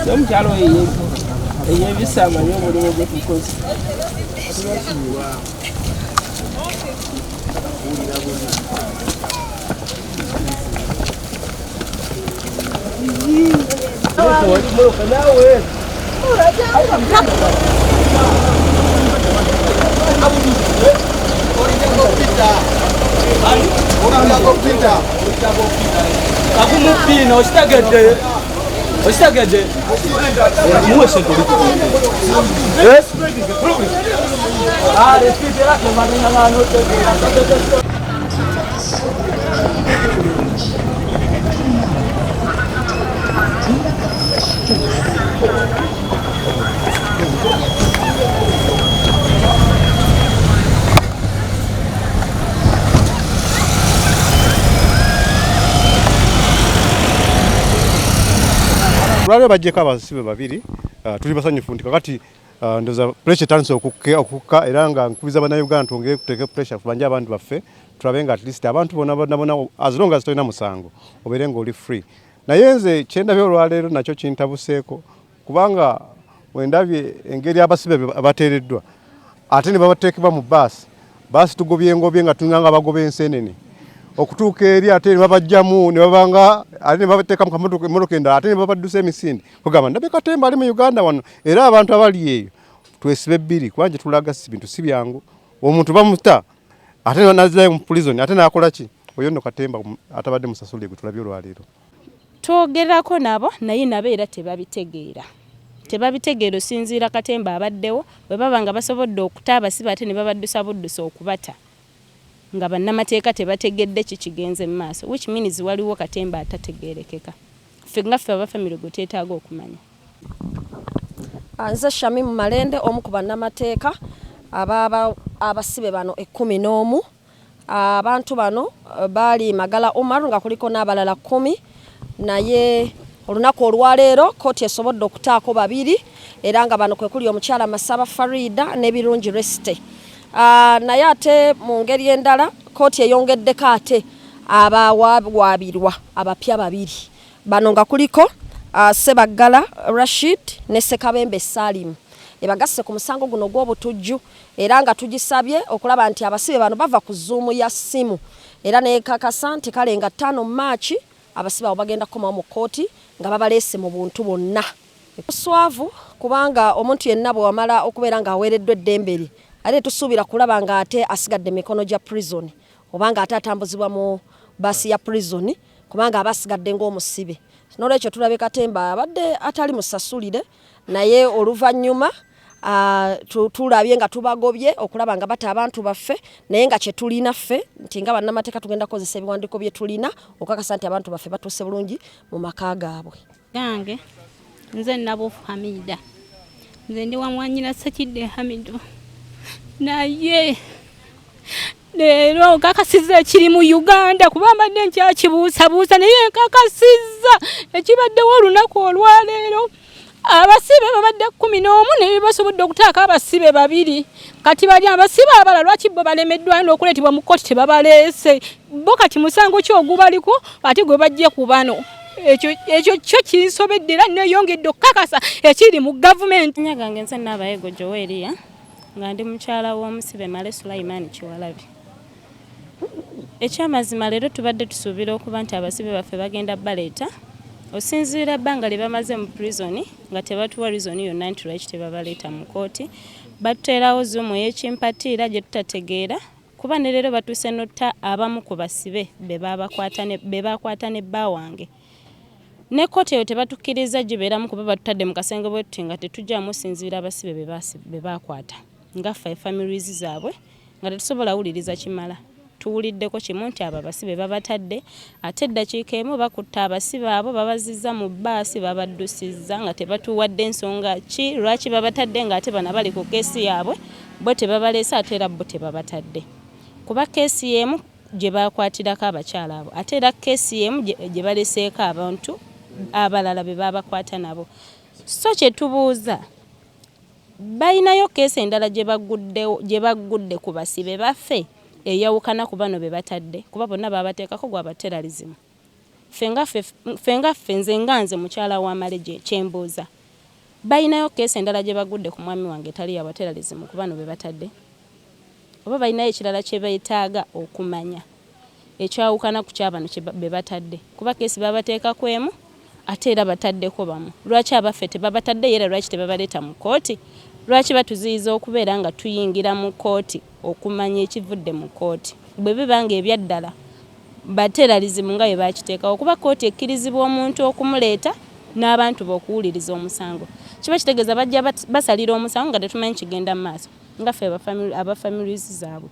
N'omukyalo oyo eyebisa amanyi omulimu gwe tukoze. Akumupiina okitegedde okitegedde muwe sente oli Olwaleero baggyeko abasibe babiri, tuli basanyufu nti kakati ndoza pressure etandise okukka era nga nkubiza bannayuganda twongere tuteeke pressure tubanje abantu baffe tulabe nga at least abantu bona bona bona as long as tolina musango obeere ng'oli free. Naye nze kyendabye olwaleero nakyo kintabuseeko kubanga wendabye engeri abasibe abateereddwa ate ne babateekebwa mu baasi, baasi tugobye ngobye nga tulina nga bagoba ensenene okutuuka eri ate ne babajjamu ne babanga ate ne babateeka mu kamotoka emmotoka endala ate ne babaddusa emisinde. Kugamba ndabye katemba ali mu Uganda wano era abantu abali eyo twesibe bbiri kubanga gye tulaga si bintu si byangu. Omuntu bamuta ate nazirayo mu prison ate n'akola ki? Oyo nno katemba atabadde musasulire gwe tulabye olwaleero. Twogerako nabo naye nabo era tebabitegeera. Tebabitegeera osinziira katemba abaddewo bwe baba nga basobodde okuta abasibe ate ne babaddusa buddusa okubata nga bannamateeka tebategedde ki kigenze mu maaso which means waliwo katemba atategeerekeka. Ffe nga ffe aba famire gwe twetaaga okumanya. Nze Shamim Malende omu ku bannamateeka abasibe bano 11. Abantu bano baali Magala Umar nga kuliko n'abalala 10, naye olunaku olwaleero kkooti esobodde okutaako babiri era nga bano kwe kuli omukyala Masaba Farida ne Birungi Resite. Naye ate mu ngeri endala kkooti eyongeddeko ate abawawaabirwa abapya babiri bano nga kuliko Ssebaggala Rashid ne Ssekabembe Salim ebagasse ku musango guno ogw'obutujju era nga tugisabye okulaba nti abasibe bano bava ku Zoom ya ssimu era nekakasa nti kale nga 5 March abasibe abo bagenda kukomawo mu kkooti nga babaleese mu buntu bonna. Buswavu kubanga omuntu yenna bwewamala okubeera ng'aweereddwa eddembe lye ate tetusuubira kulaba ng'ate asigadde mu mikono gya prison oba ng'ate atambuzibwa mu baasi ya prison kubanga aba asigadde ng'omusibe. N'olwekyo tulabye katemba abadde atali musasulire naye oluvannyuma tulabye nga tubagobye okulaba nga bata abantu baffe naye nga kye tulina ffe nti nga bannamateeka tugenda kukozesa ebiwandiiko bye tulina okukakasa nti abantu baffe batuuse bulungi mu maka gaabwe. Gange nze Nabuufu Hamida, nze ndi wa mwanyina Ssekidde Hamidu, naye leero nkakasizza ekiri mu Uganda kuba mbadde nkyakibuusabuusa naye nkakasizza ekibaddewo olunaku olwaleero. Abasibe babadde 11 naye basobodde okutaako abasibe babiri. Kati bali abasibe abalala lwaki bo balemeddwa n'okuleetebwa mu kkooti tebabaleese? Bo kati musango ki ogubaliko ate gwe baggye ku bano? Ekyo kyo kinsobedde era neeyongedde okukakasa ekiri mu gavumenti. Amannya gange nze Nnaabayego Joweria nga ndi mukyala w'omusibe Male Sulaiman Kiwalabi. Ekyamazima leero tubadde tusuubira okuba nti abasibe baffe bagenda baleeta osinziira ebbanga lye bamaze mu prison nga tebatuwa reason yonna nti lwaki tebabaleeta mu kkooti. Batuteerawo Zoom ey'ekimpatiira gye tutategeera kuba ne leero batuuse n'otta abamu ku basibe be baakwata ne bba wange. Ne kkooti eyo tebatukkirizza gibeeramu kuba batutadde mu kasenge bwe tuti nga tetujjaamu osinziira abasibe be baakwata nga ffe families zaabwe nga tetusobola wuliriza kimala. Tuwuliddeko kimu nti abo abasibe babatadde ate eddakiika emu bakutte abasibe abo babazizza mu bbaasi babaddusizza nga tebatuwadde nsonga ki lwaki babatadde ng'ate bano abali ku keesi yaabwe bo tebabaleese ate era bo tebabatadde kuba keesi y'emu gye baakwatirako abakyala abo ate era keesi y'emu gye baleseeko abantu abalala be baabakwata nabo. So kye tubuuza balinayo keesi endala gye baggudde ku basibe baffe eyawukana ku bano be batadde kuba bonna baabateekako gwa ba terrorism. Ffe nga ffe, nze nga nze mukyala wa Male, kyembuuza, balinayo case endala gye bagudde ku mwami wange etali ya terrorism ku bano be batadde, oba balinayo ekirala kye beetaaga okumanya ekyawukana ku kyabano be batadde? Kuba case babateekako emu, ate era bataddeko bamu. Lwaki abaffe tebabatadde? Era lwaki tebabaleeta mu kkooti? Lwaki batuziyiza okubeera nga tuyingira mu kkooti okumanya ekivudde mu kkooti, bwe biba nga ebyaddala ba terrorism nga bwe bakiteekawo? Kuba kkooti ekkirizibwa omuntu okumuleeta n'abantu be okuwuliriza omusango. Kiba kitegeeza bajja basalira omusango nga tetumanyi kigenda mu maaso, nga ffe aba families zaabwe.